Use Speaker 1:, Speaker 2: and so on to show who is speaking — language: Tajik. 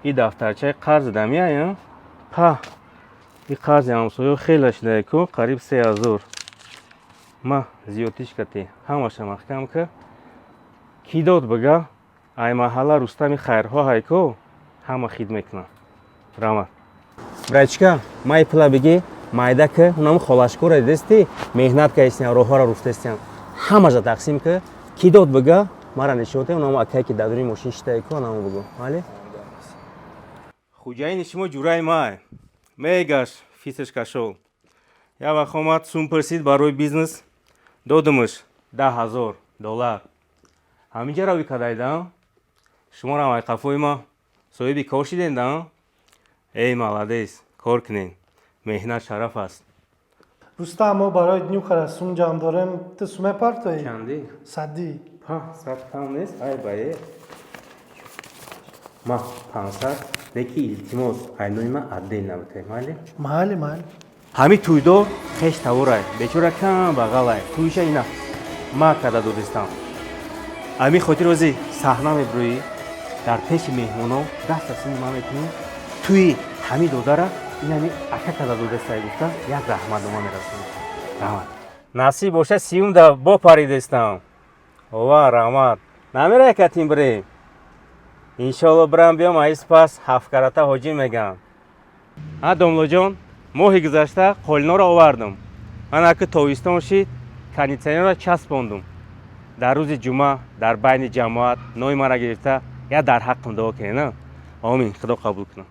Speaker 1: И дафтарчаи қарз дамияя. Па, и қарзи ҳамсоё хеле шудае ку, қариб 3000. Ма зиёдтиш кати ҳамаша маҳкам ка. Кӣ дод бига, ай маҳалла Рустами хайрхоҳ ай ку, ҳама хид мекунам. Раҳмат. Братчика, май пула бигӣ, майда ка, унам холашкора дидести, меҳнат кардистиям, роҳҳоро руфтестиям. Ҳамаша тақсим ка, кӣ дод бига, мара нишон те, унам акае ки дар дури мошин шитае ку, анамо бугӯ. Майли? Хуҷаини шумо ҷураи май. Мегашт, фисаш кашол. Як вақт омад, сум пурсид барои бизнес, додумаш 10 000 доллар. Ҳаминҷа равӣ кардайда? Шуморам ай қафои ма соҳиби кор шиден да? Эй, молодец, кор кунен. Меҳнат шараф аст.
Speaker 2: Рустам, мо барои днюхара сум ҷамъ дорем, ту суме партоӣ?
Speaker 1: Чанди?
Speaker 2: Садӣ.
Speaker 1: Па, 100 кам нест, ай бае. Ма 500, леки илтимос, айнои ма отдел набуте, майли?
Speaker 2: Майли, майли.
Speaker 1: Ҳами тӯйдор хеш таворай, бечора кам бағалай. Тӯйша ина ма карда додистам. Ами хотир ози саҳна мебурӯӣ, дар пеши меҳмоно даст тасими ма мекунӣ, тӯи ҳами додара инами ака карда додистай гуфта, як раҳматнома мерасонӣ. Раҳмат. Насиб боша, сиюмда бо паридестам. Ова, раҳмат. Намерай катим бирем. Иншоалло бирам биём, аиз пас ҳафткарата ҳоҷӣ мегам. Ҳа, домлоҷон, моҳи гузашта қолиноро овардум. Ман аки тобистон шид, кондитсионерро часпондум. Дар рӯзи ҷумъа дар байни ҷамоат нои мара гирифта, я дар ҳаққам дуо кунед. Омин, Худо қабул кунад.